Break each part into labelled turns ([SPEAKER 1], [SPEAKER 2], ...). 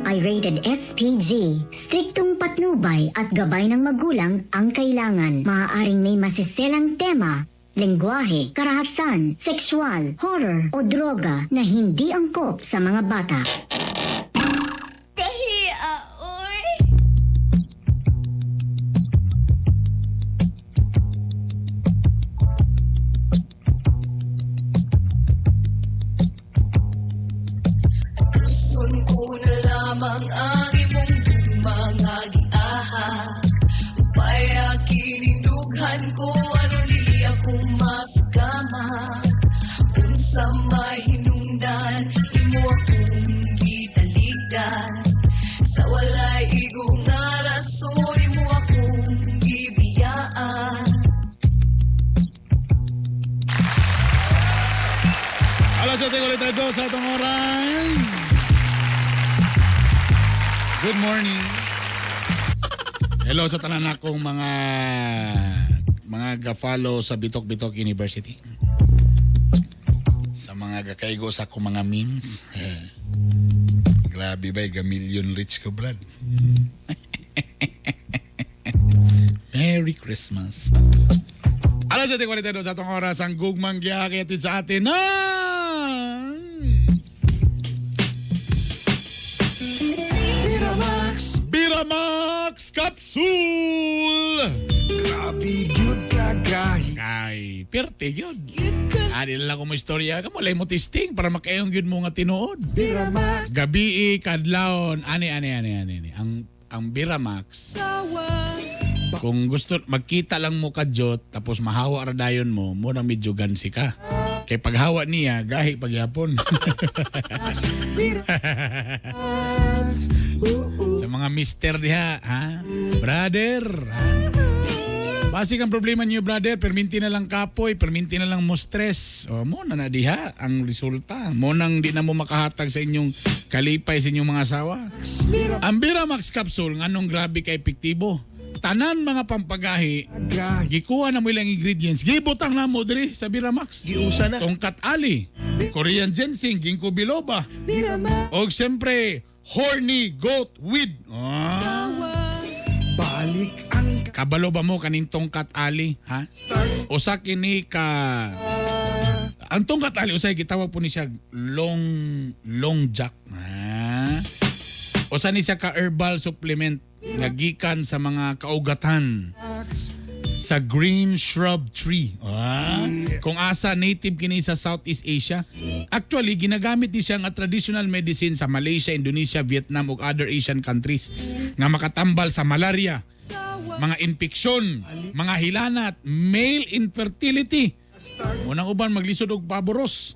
[SPEAKER 1] ay rated SPG. Striktong patnubay at gabay ng magulang ang kailangan. Maaaring may masiselang tema, lengguwahe, karahasan, sexual, horror o droga na hindi angkop sa mga bata.
[SPEAKER 2] Kahiya, oy.
[SPEAKER 3] Tuson ko na lamang ang imong mga giaha. Upaya kinindughan ko aron dili ako masugama. Unsa may hinungdan imo akong gitaligdan. Sa walay igo nga rason imo akong gibiyaan.
[SPEAKER 4] Alas 7:42 sa atong oras. Good morning. Hello sa tanan akong mga ga-follow sa Bitok Bitok University. Sa mga gakaigo sa akong mga memes. Eh, grabe ba, ga million rich ko, Brad. Merry Christmas. Alas 7:42 sa atong oras, ang gugmang giyakit sa atin ng
[SPEAKER 5] Miramax,
[SPEAKER 4] Biramax Capsule!
[SPEAKER 5] grabe gyud kagahi.
[SPEAKER 4] Kay, perte yun. Ani na lang ko mo istorya. Kamo, lay mo testing para makayong yun mo nga tinuod.
[SPEAKER 5] Miramax,
[SPEAKER 4] Gabi, kadlawon, ani, ani, ani, ani, ani. Ang Biramax, kung gusto, magkita lang mo kadyot, tapos mahawa ra dayon mo, mo nang medyo gansi ka. Kay paghawa niya, gahi pagyapon.
[SPEAKER 5] Miramax. Ooh,
[SPEAKER 4] Sa mga mister diha, ha? Brother, ha? Basig ang problema niyo, brother, perminti na lang kapoy, perminti na lang mo stress. O, mo na na diha ang resulta. Mo nang di na mo makahatag sa inyong kalipay sa inyong mga asawa.
[SPEAKER 5] Miramax,
[SPEAKER 4] Ang Biramax capsule, nganong grabe ka epektibo. Tanan mga pampagahi,
[SPEAKER 5] gahi.
[SPEAKER 4] gikuha na mo ilang ingredients, gibutang na mo diri sa Biramax.
[SPEAKER 6] Giusa na.
[SPEAKER 4] Tongkat Ali, Korean ginseng, ginkgo biloba,
[SPEAKER 5] Miramax,
[SPEAKER 4] o siyempre, horny goat weed. Ah.
[SPEAKER 5] balik ang
[SPEAKER 4] Kabalo ba mo kaning tongkat ali, ha?
[SPEAKER 5] start.
[SPEAKER 4] Usa kini ka ang tongkat ali usay gitawag po ni siya long long jack. Ha? Usa ni siya ka herbal supplement nga gikan sa mga kaugatan sa green shrub tree. Ah. Kung asa native kini sa Southeast Asia. Actually, ginagamit ni siya nga traditional medicine sa Malaysia, Indonesia, Vietnam ug other Asian countries nga makatambal sa malaria, mga infeksyon, mga hilanat, male infertility.
[SPEAKER 5] Start
[SPEAKER 4] Unang uban maglisod og paboros.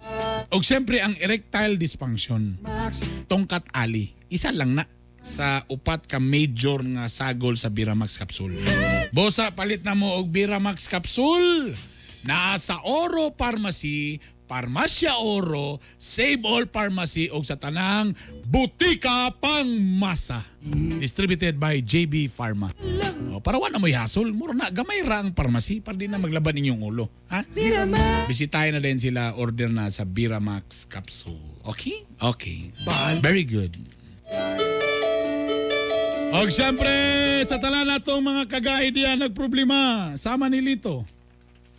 [SPEAKER 4] Og siyempre ang erectile dysfunction.
[SPEAKER 5] Max,
[SPEAKER 4] Tongkat Ali. Isa lang na sa upat ka major nga sagol sa Biramax capsule. Bosa, palit na mo og Biramax capsule. Naa sa Oro Pharmacy, Parmasya Oro, Save All Pharmacy og sa tanang Butika Pangmasa. Distributed by JB Pharma. O, para wa na mo'y hasol, mura na gamay ra ang pharmacy para di na maglaban inyong ulo. Ha?
[SPEAKER 5] Miramax,
[SPEAKER 4] Bisitahin na din sila, order na sa Biramax capsule. Okay? Okay.
[SPEAKER 5] balik
[SPEAKER 4] Very good. Og siyempre, sa tanan natong mga kagahi diyan nagproblema. Sama ni Lito.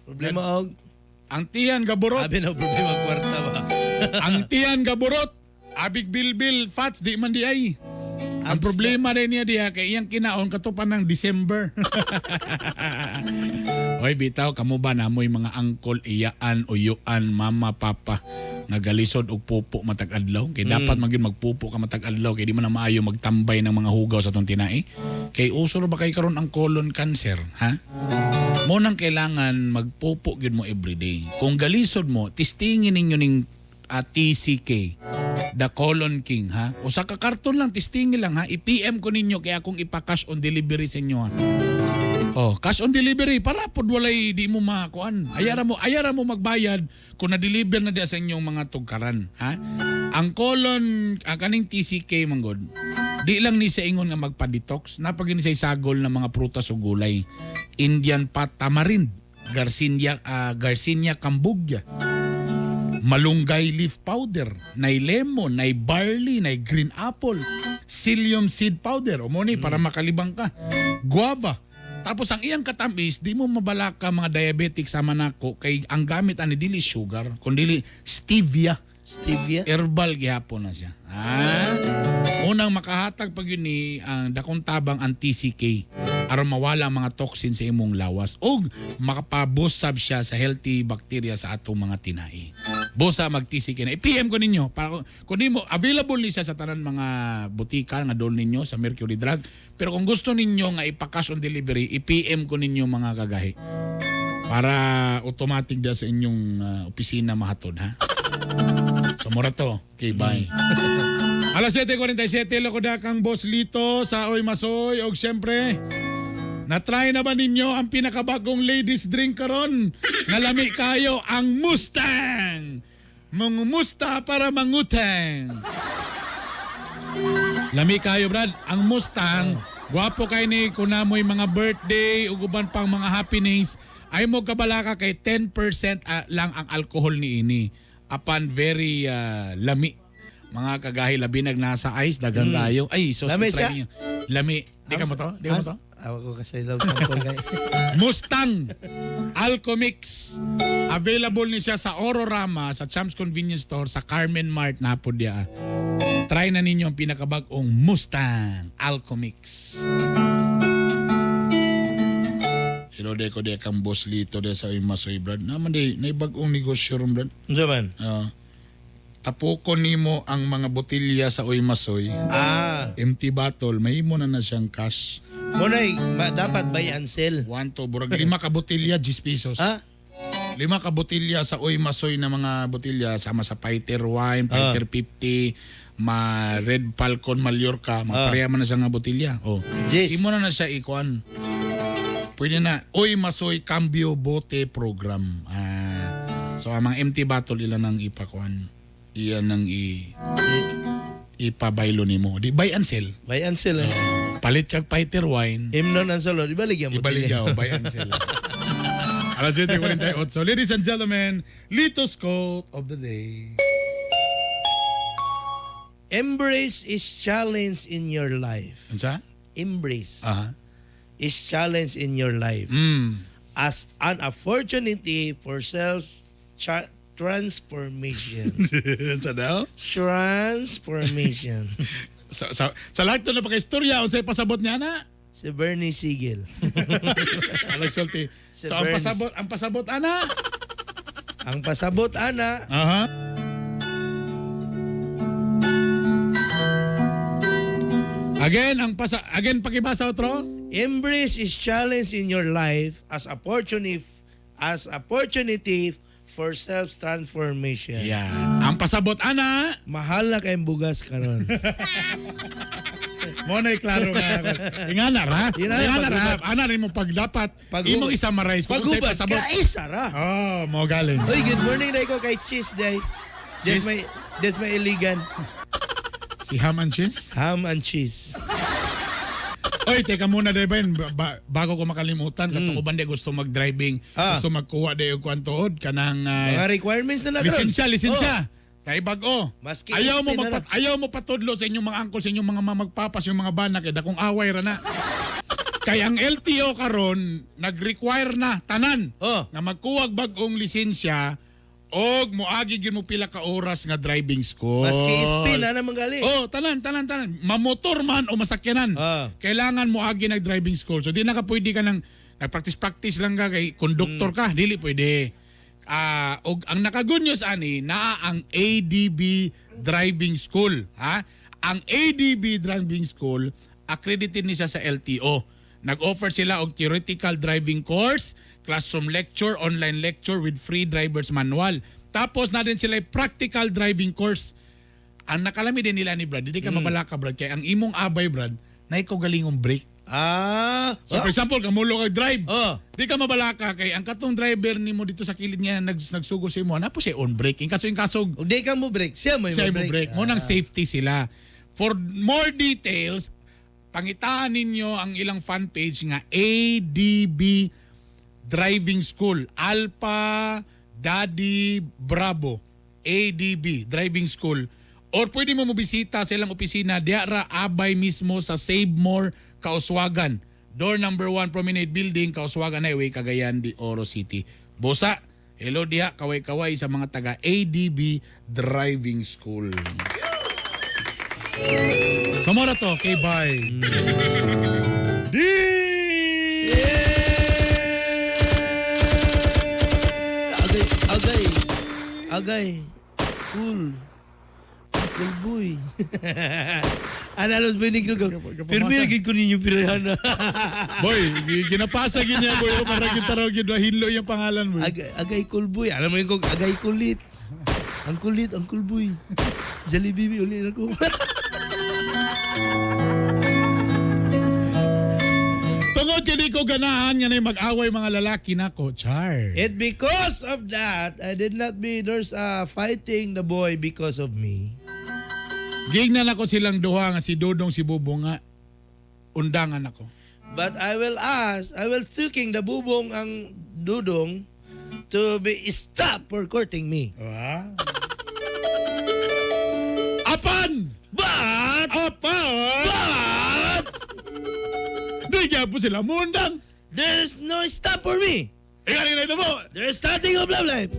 [SPEAKER 6] Problema og
[SPEAKER 4] Ang tiyan gaburot.
[SPEAKER 6] abi na problema kwarta ba.
[SPEAKER 4] Ang tiyan gaburot. Abig bilbil fats di man di ay. Ang
[SPEAKER 6] Abs
[SPEAKER 4] problema rin niya diha kay iyang kinaon katupan ng December. Oy bitaw kamo ba namoy mga angkol, iyaan, uyuan, mama, papa nga galisod og pupo matag adlaw kay dapat magyud magpupo ka matag adlaw kay di man na maayo magtambay ng mga hugaw sa atong tinai kay uso ra ba kay karon ang colon cancer, ha? Mo nang kailangan magpupo gyud mo everyday. Kung galisod mo, testingin ninyo ning TCK, The Colon King, ha? Usa ka karton lang, testingin lang, ha? I-PM ko ninyo kaya akong ipa-cash on delivery sa inyo, ha? Oh, cash on delivery para pod walay di mo makuan. Ayara mo magbayad kung na-deliver na diya sa inyong mga tugkaran, ha? Ang colon, ang kaning TCK manggod. Di lang ni sa ingon nga magpa-detox, napagin siya sagol ng mga prutas ug gulay. Indian pot tamarind, Garcinia Garcinia cambugya. Malunggay leaf powder, nay lemon, nay barley, nay green apple, psyllium seed powder. O mo ni para makalibang ka. Guava. Tapos ang iyang katamis, di mo mabalaka mga diabetic sama nako kay ang gamit ani dili sugar, kundi stevia.
[SPEAKER 6] Stevia.
[SPEAKER 4] Herbal gihapon na siya. Ah. Unang makahatag pag yun ni ang dakong tabang ang TCK aron mawala ang mga toxin sa imong lawas ug makapabusab siya sa healthy bacteria sa atong mga tinai. Busa mag TCK na. I-PM ko ninyo para kung di mo available ni siya sa tanan mga butika nga dol ninyo sa Mercury Drug. Pero kung gusto ninyo nga ipa-cash on delivery, i-PM ko ninyo mga kagahi para automatic da sa inyong opisina mahatod ha. So mura to. Okay, bye. Alas 7:47, loko kang Boss Lito sa Oy Masoy. Og siyempre, na-try na ba ninyo ang pinakabagong ladies drink karon? Nalami kayo ang Mustang! Mangumusta para mangutang. Lami kayo, Brad. Ang Mustang, gwapo kay ni kunamoy mga birthday ug uban pang mga happenings. Ay mo kabalaka kay 10% lang ang alcohol ni ini. Apan very lami. Mga kagahi labi nag nasa ice daghang kayo. Ay, so
[SPEAKER 6] Lami
[SPEAKER 4] try
[SPEAKER 6] siya?
[SPEAKER 4] ninyo. Lami. Di ka mo to? Di ka mo to?
[SPEAKER 6] Awa ko kasi love sample kay.
[SPEAKER 4] Mustang Alcomix. Available ni siya sa Ororama, sa Champs Convenience Store, sa Carmen Mart na po diya. Try na ninyo ang pinakabagong Mustang Alcomix. Hello, de ko de kang boss Lito de sa Imasoy, Brad. Naman de, naibagong negosyo ron, Brad.
[SPEAKER 6] Unsa man?
[SPEAKER 4] Ah, tapukon nimo ang mga botilya sa Uymasoy. Empty bottle, mahimo na na siyang cash.
[SPEAKER 6] Mo nay dapat buy and sell.
[SPEAKER 4] One to, burag lima ka botilya, 10 pesos.
[SPEAKER 6] Ha?
[SPEAKER 4] Lima ka botilya sa Uy Masoy na mga botilya sama sa Fighter Wine, Fighter 50, ma Red Falcon Mallorca, mga pareha man na siya nga botilya. Oh.
[SPEAKER 6] Jis.
[SPEAKER 4] Imo na na siya ikuan. Pwede na Uy Masoy Cambio Bote Program. Ah. So ang mga empty bottle ila nang ipakuan. Iyan nang ipabaylo nimo. Di buy and sell.
[SPEAKER 6] Buy and sell. Eh.
[SPEAKER 4] Palit kag Fighter Wine.
[SPEAKER 6] Imnon ang solo, ibaligya mo.
[SPEAKER 4] Ibaligaw, buy and sell. Alas 7:48. Ladies and gentlemen, Lito's quote of the day.
[SPEAKER 6] Embrace is challenge in your life.
[SPEAKER 4] Unsa?
[SPEAKER 6] Embrace is challenge in your life as an opportunity for self transformation.
[SPEAKER 4] Unsa daw?
[SPEAKER 6] Transformation.
[SPEAKER 4] Sa lahat to na pagka-istorya, unsay pasabot niya na?
[SPEAKER 6] Si Bernie Siegel.
[SPEAKER 4] Alex Sulti.
[SPEAKER 6] Si
[SPEAKER 4] So
[SPEAKER 6] Burns.
[SPEAKER 4] ang pasabot ana.
[SPEAKER 6] Ang pasabot ana,
[SPEAKER 4] Again, ang pasa again pakibasa otro.
[SPEAKER 6] Embrace is challenge in your life as opportunity for self transformation.
[SPEAKER 4] Yan. Ang pasabot ana.
[SPEAKER 6] Mahal na kayong bugas karon.
[SPEAKER 4] Mo na klaro nga. Ingana ra.
[SPEAKER 6] Ingana,
[SPEAKER 4] Ingana ra.
[SPEAKER 6] paghubat.
[SPEAKER 4] Ana rin mo pagdapat. Imong i-summarize kung unsay
[SPEAKER 6] Paghubat
[SPEAKER 4] pasabot.
[SPEAKER 6] ka isa ra.
[SPEAKER 4] Oh, mo galing.
[SPEAKER 6] Oy, good morning day ko kay Cheese day.
[SPEAKER 4] Cheese.
[SPEAKER 6] Just may iligan.
[SPEAKER 4] Si ham and cheese.
[SPEAKER 6] Ham and cheese.
[SPEAKER 4] Oy, teka muna day Ben, bago ko makalimutan katong uban di gusto mag-driving, gusto magkuha day og kuan tuod kanang
[SPEAKER 6] Mga requirements na na karon.
[SPEAKER 4] lisensya, lisensya.
[SPEAKER 6] Oh.
[SPEAKER 4] Kay bag-o.
[SPEAKER 6] Maski
[SPEAKER 4] Ayaw mo
[SPEAKER 6] SP na
[SPEAKER 4] magpat ayaw mo patudlo sa inyong mga angkol, sa inyong mga mamagpapas, yung mga bana kay dakong away ra na. Kay ang LTO karon nag-require na tanan nga magkuwag bag-ong lisensya og moagi gyud mo pila ka oras nga driving school.
[SPEAKER 6] Maski SP na naman gali.
[SPEAKER 4] Oh, tanan, tanan, tanan. Mamotor man o masakyanan. Kailangan mo agi nag driving school. So di na ka pwede ka nang nag-practice-practice lang ka kay conductor ka, dili pwede. Ah, og ang nakagunyos ani naa ang ADB Driving School, ha? Ang ADB Driving School accredited ni siya sa LTO. Nag-offer sila og theoretical driving course, classroom lecture, online lecture with free driver's manual. Tapos na din sila practical driving course. Ang nakalami din nila ni Brad, hindi ka mabalaka Brad, kay ang imong abay Brad, na ikaw galingong brake. So for example, kamulo kag drive. Di ka mabalaka kay ang katong driver nimo dito sa kilid niya nagsugo sa imo, na po siya on brake. In kaso yung kasog,
[SPEAKER 6] Ug di ka mo break, siya mo
[SPEAKER 4] siya mo
[SPEAKER 6] break.
[SPEAKER 4] brake. Mo nang safety sila. For more details, pangitaan ninyo ang ilang fan page nga ADB Driving School. Alpha Daddy Bravo. ADB Driving School. Or pwede mo mobisita sa ilang opisina diya ra abay mismo sa Save More Kauswagan. Door number 1 Promenade Building, Kauswagan Highway, Cagayan de Oro City. Busa, hello diha, kaway-kaway sa mga taga ADB Driving School. So mora to, okay, bye. D!
[SPEAKER 6] Agay, agay, agay. Cool. Cool boy. Analos boy ni Grugo. Pirmi gid ko ninyo pirihana.
[SPEAKER 4] Boy, ginapasa gid niya boy para gid taraw gid hinlo yung pangalan boy.
[SPEAKER 6] Agay, agay cool boy. Alam mo yung kog agay kulit. Ang kulit, ang cool boy. Jollibee uli na ko.
[SPEAKER 4] Tungod kay di ko ganahan nga nay mag-away mga lalaki nako, char.
[SPEAKER 6] And because of that, I did not be there's fighting the boy because of me.
[SPEAKER 4] Gignan ako silang duha nga si Dodong si Bubong nga undangan ako.
[SPEAKER 6] But I will ask, I will seeking the bubong ang dudong to be stop for courting me.
[SPEAKER 4] Ah. Apan!
[SPEAKER 6] But,
[SPEAKER 4] Apan!
[SPEAKER 6] but,
[SPEAKER 4] Di gyapon sila mundang.
[SPEAKER 6] there's no stop for me.
[SPEAKER 4] Ikaw rin ito mo.
[SPEAKER 6] There's nothing of love life.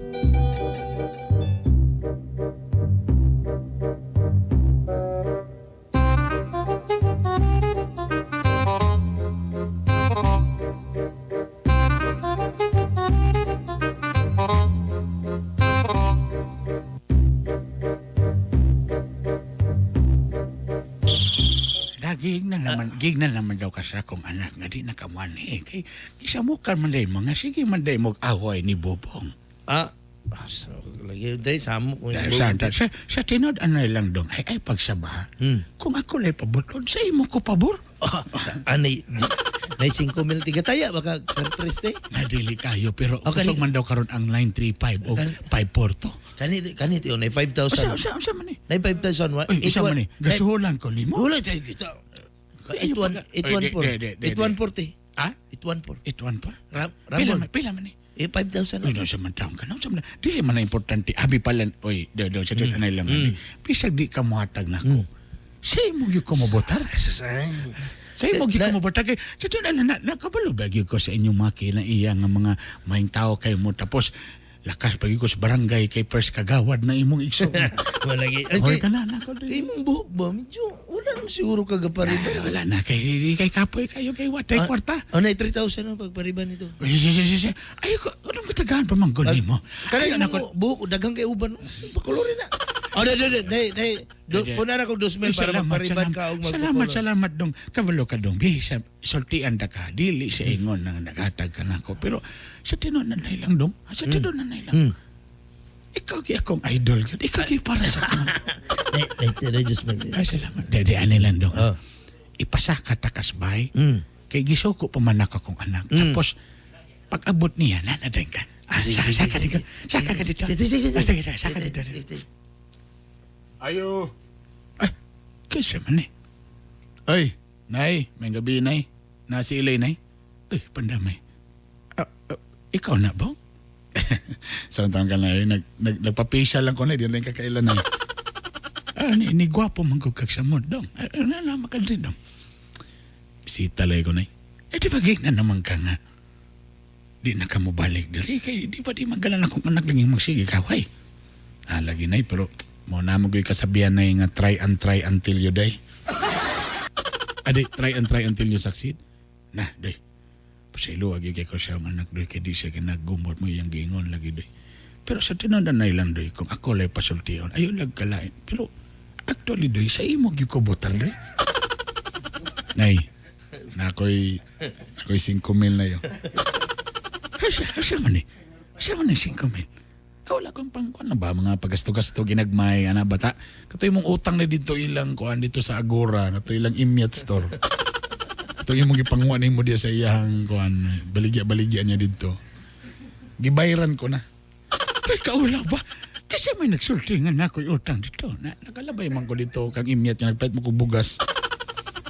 [SPEAKER 4] Gignan naman, gignan naman daw ka sa akong anak nga di nakamuan eh. Kay gisamukan man day mga sige man day mo away ni Bobong.
[SPEAKER 6] Ah, so, lagi day samo kung
[SPEAKER 4] Sa, sa, sa, sa tinod anay lang dong ay ay pagsaba. Kung ako lay pabuton sa imo ko pabor.
[SPEAKER 6] Ah, anay, nay 5 mil tigataya baka triste.
[SPEAKER 4] Nadili kayo pero
[SPEAKER 6] Oh,
[SPEAKER 4] kusog
[SPEAKER 6] kani-
[SPEAKER 4] man daw karon ang 935 o
[SPEAKER 6] Kani-
[SPEAKER 4] 542.
[SPEAKER 6] Kani kani tiyo nay 5,000.
[SPEAKER 4] Usa usa usa man eh.
[SPEAKER 6] Nay 5,000 wa.
[SPEAKER 4] Uy, usa man eh. Gasuhulan ko nimo.
[SPEAKER 6] Wala tayo kita.
[SPEAKER 4] Ay,
[SPEAKER 6] 8114.
[SPEAKER 4] di, di, di, di.
[SPEAKER 6] 8140.
[SPEAKER 4] Ha?
[SPEAKER 6] 814.
[SPEAKER 4] 814.
[SPEAKER 6] Ram,
[SPEAKER 4] Pila
[SPEAKER 6] Ramon.
[SPEAKER 4] man pila man eh.
[SPEAKER 6] Eh, 5,000.
[SPEAKER 4] Uy, no, sa man taon ka na. Sa man, dili man na importante. Abi pala, oy, do, do, sa mm. lang. Mm. Bisag di ka muhatag na ko. Sa imo gyud ko mobotar. Sa imo gyud ko mobotar. Kay, sa tiyan, na, nakabalo ba gyud ko sa inyong mga kinaiya nga mga maing tao kayo mo. Tapos, lakas pa gyud ko sa barangay kay first kagawad na imong igsoon.
[SPEAKER 6] Wala gi.
[SPEAKER 4] Hoy ka na, nako.
[SPEAKER 6] Kay imong buhok ba medyo wala naman siguro kagapariban.
[SPEAKER 4] Ah, wala na kay kay kapoy kayo kay watay kwarta.
[SPEAKER 6] Oh, nay 3,000 ang pagpariban nito.
[SPEAKER 4] Uy, si, si, si, si. Ay, ko, anong katagaan pa manggol nimo?
[SPEAKER 6] Kanay
[SPEAKER 4] Ay,
[SPEAKER 6] imong
[SPEAKER 4] nako.
[SPEAKER 6] buhok daghang kay uban. Pakulori na. Oh, day day day day.
[SPEAKER 4] Day, day.
[SPEAKER 6] Puna na kog 2,000
[SPEAKER 4] Ay,
[SPEAKER 6] para magpariban ka og
[SPEAKER 4] Salamat,
[SPEAKER 6] magpakulor.
[SPEAKER 4] salamat dong. Kabalo ka dong. Bi, sa, sultian ta ka. Dili sa ingon na naghatag ka nako. Pero sa tinuod na lang dong. Ah, sa tinuod na lang. Ikaw gi akong idol gyud. Ikaw gi para sa akong.
[SPEAKER 6] Day day day 2,000.
[SPEAKER 4] Ay, salamat. Di, di, ani lang dong.
[SPEAKER 6] Ah.
[SPEAKER 4] Ipasaka ta kasbay.
[SPEAKER 6] Mm.
[SPEAKER 4] Kay gisuko pa man ako akong anak. Tapos, pag abot niya, nanadayin ka.
[SPEAKER 6] Ah, sige, sige,
[SPEAKER 4] Saka
[SPEAKER 6] sige,
[SPEAKER 4] dito. Saka ka dito.
[SPEAKER 6] Sige, sige, sige.
[SPEAKER 4] Ah, sige, sige, saka dito.
[SPEAKER 6] Sige, sige.
[SPEAKER 4] Ayo. Ay, kasi man eh. Ay, nay, may gabi, nay. Nasi ilay, nay. Ay, pandamay. Ah, ah, ikaw na ba? Sa taon ka na eh, nag, nag, nagpa-facial lang ko na, di na yung kakailan na. Ah, ni gwapo man ko kagsamod, dong. Ah, na, na, makadri, dong. Bisita lang ko na eh. Eh, di ba gignan naman ka nga? Di na ka mobalik diri. Kay, di ba di magalan akong anak lang yung magsige kaway? Ah, lagi na pero mo na mo kasabihan na nga try and try until you die. Adi, try and try until you succeed. Na, day. Pasaylo, agi kay ko siya ang anak doy, kay di siya kinagumot mo iyang giingon lagi doy. Pero sa tinandan na ilang doy, kung ako lay pasultion, ayaw lag kalain. Pero actually doy, sa imo gyud ko botar doy. Nay, nakoy nakoy 5 mil na yo. Asa, asa man eh. Asa man eh, 5 mil. Ah, wala kong pang kuan na ba mga pagasto-gasto ginagmay ana bata. Katoy mong utang na dito ilang kuan dito sa Agora, katoy ilang Imyat store. Katoy imong gipanguan nimo diya sa iyang kuan baligya-baligya niya dito. Gibayran ko na. Ay, kaula ba? Kasi may nagsulti nga na ako'y utang dito. Na, nakalabay man ko dito kang Imyat nga nagpalit mo kong bugas.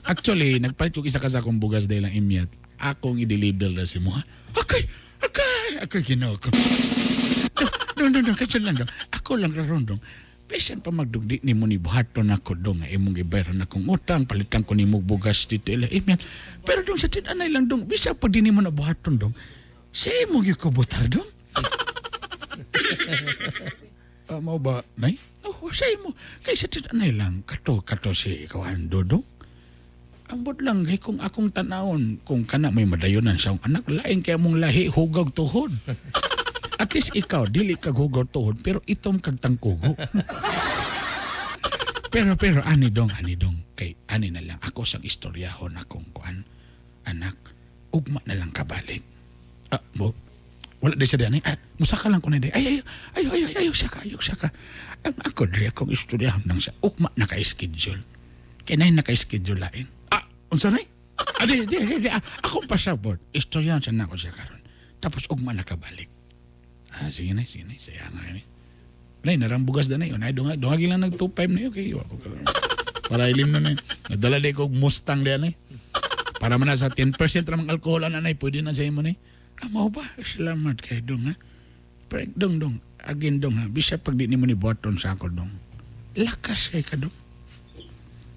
[SPEAKER 4] Actually, nagpalit ko isa ka sa akong bugas dahil ang Imyat. Akong i-deliver na si mo. Okay, okay, ako ginoo ko. Dong, dong, dong, kadyo lang, dong. Ako lang raron, dong. Bisan pa magdugdi ni mo ni buhaton ako, dong. Nga imong gibayran akong utang, palitan ko ni mo bugas dito. Ila, email. Pero dong, sa tinanay lang, dong. Bisan pa di nimo na buhaton, dong. Sa imong gyud ko butar, dong. Ah, mao ba, nay? Oh, sa imo. Kay sa tinanay lang, kato, kato si ikaw, dodong. Ambot lang kay kung akong tanawon kung kana may madayonan sa akong anak lain kay mong lahi hugag tuhod. At least ikaw dili kag hugag tuhod pero itom kag tangkugo. Pero pero ani dong kay ani na lang ako sang istoryahon akong kuan anak ugma na lang kabalik. Ah, mo wala di siya diyan eh. Ah, musaka lang ko na di. Ay, ay, ay, ay, ay, ayaw siya ka, ayaw siya ka. Ang ako diri akong istoryahon nang siya ugma naka-schedule. Kaya na naka-schedule lain. Ah, unsa na? Ah, di, di, di, di. Ah, akong pasabot. Istoryahan siya na ako siya karon. Tapos ugma nakabalik. Ah, sige na, sige na. Saya nga ni. Nay, narambugas na na yun. Ay, dunga, dunga gilang nag 2.5 na yun. Okay, wako ka. Para ilim na na yun. Nagdala di ko Mustang diyan eh. Para man na sa 10% ramang alkohol na nay, pwede na sa imo nay. Ah, mao ba? Salamat kay dong ha. Pero dong dong, again dong ha. Bisa pag di nimo ni buhaton sa ako dong. Lakas kay ka dong.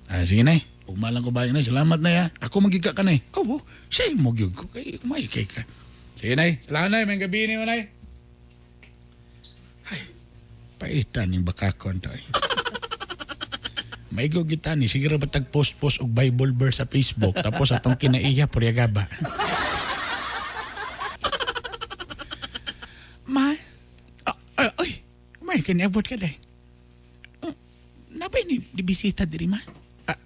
[SPEAKER 4] Ah, sige nay. Ugma lang ko ba nay. Salamat nay ha. Ako magigka ka nay. Oo, siya mo gyud ko kay may kay ka. Sige nay. Salamat nay. May gabi ni mo nay. Ay, paitan ning bakakon to eh. Maigo kita ni sige ra ba tag post-post og Bible verse sa Facebook tapos atong kinaiya puryaga ba. Ma, ah, ah, oy, may kaniabot ka day. Ah, napay ni di bisita diri ma. Ah,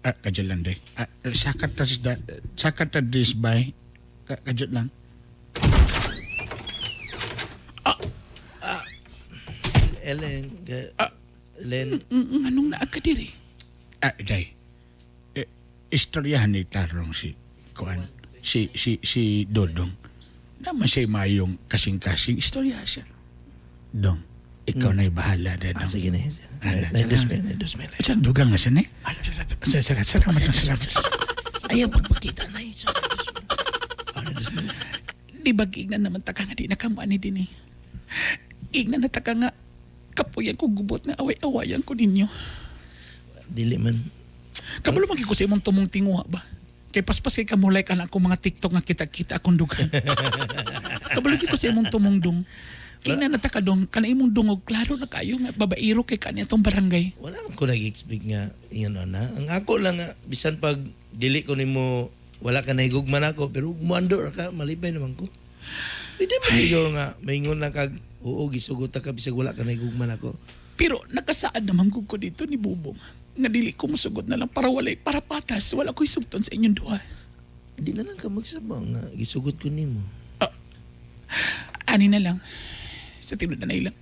[SPEAKER 4] ah kadyo lang day. Ah, sakat ta sakat ta this bay. Kadyo lang.
[SPEAKER 6] Ellen, Ellen,
[SPEAKER 4] Anong naa ka diri? Ah, day. Eh, istoryahan ni Tarong si kuan si si si Dodong. Naman siya mayong kasing-kasing istorya siya. Dong, ikaw na'y bahala da
[SPEAKER 6] ah,
[SPEAKER 4] dong.
[SPEAKER 6] sige na.
[SPEAKER 4] Ah,
[SPEAKER 6] Naidosmel, naidosmel.
[SPEAKER 4] Saan dugang na siya ni? Salamat salamat.
[SPEAKER 6] Ayaw pagpakita na yun. Ah, naidosmel.
[SPEAKER 4] Di ba giingnan naman taka nga di nakamuan ni din eh. Ingnan na taka nga kapuyan ko gubot na away-awayan ko ninyo.
[SPEAKER 6] Dili man.
[SPEAKER 4] Kabalo man gyud ko sa imong tumong tinguha ba? Kay paspas kay kamulay ka na akong mga TikTok nga kita-kita akong dugan. Kabalo gyud ko sa imong tumong dong. Kina na ta ka dong, kana imong dungog klaro na kayo nga babaero kay kani atong barangay.
[SPEAKER 6] Wala man ko nag-expect nga ingon na. Ang ako lang nga bisan pag dili ko nimo wala ka nahigugman ako pero muando ra ka malipay naman ko. Pwede mo siguro nga maingon lang kag oo gisugot ta ka bisag wala ka nahigugman ako.
[SPEAKER 4] Pero nakasaad naman gud ko dito ni Bubong. Nga dili ko musugot na lang para walay para patas wala ko'y sugton sa inyong duha.
[SPEAKER 6] Di na lang ka magsabang nga gisugot ko nimo.
[SPEAKER 4] Ani na lang. Sa tinod na lang.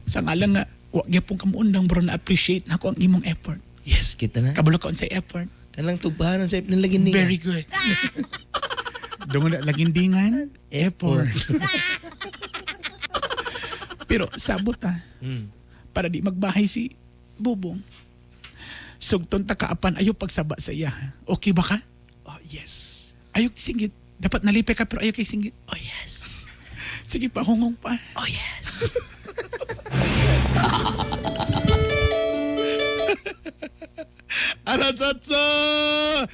[SPEAKER 4] Sa nga lang nga, wa gyapon ka muundang bro na appreciate na ako ang imong effort.
[SPEAKER 6] Yes, kita na.
[SPEAKER 4] Kabalo ka unsay effort.
[SPEAKER 6] Kanang tugbahanan sa ipnin lagi ninga.
[SPEAKER 4] Very good. Dungo na lagindingan, effort. Pero sabot ha. Para di magbahay si Bubong. Sugton ta kaapan ayo pagsaba sa iya. Ha? Okay ba ka?
[SPEAKER 6] Oh, yes.
[SPEAKER 4] Ayaw singgit. Dapat nalipay ka pero ayaw kay singgit.
[SPEAKER 6] Oh, yes.
[SPEAKER 4] Sige pa, hungong pa.
[SPEAKER 6] Oh, yes.
[SPEAKER 4] Alas 8!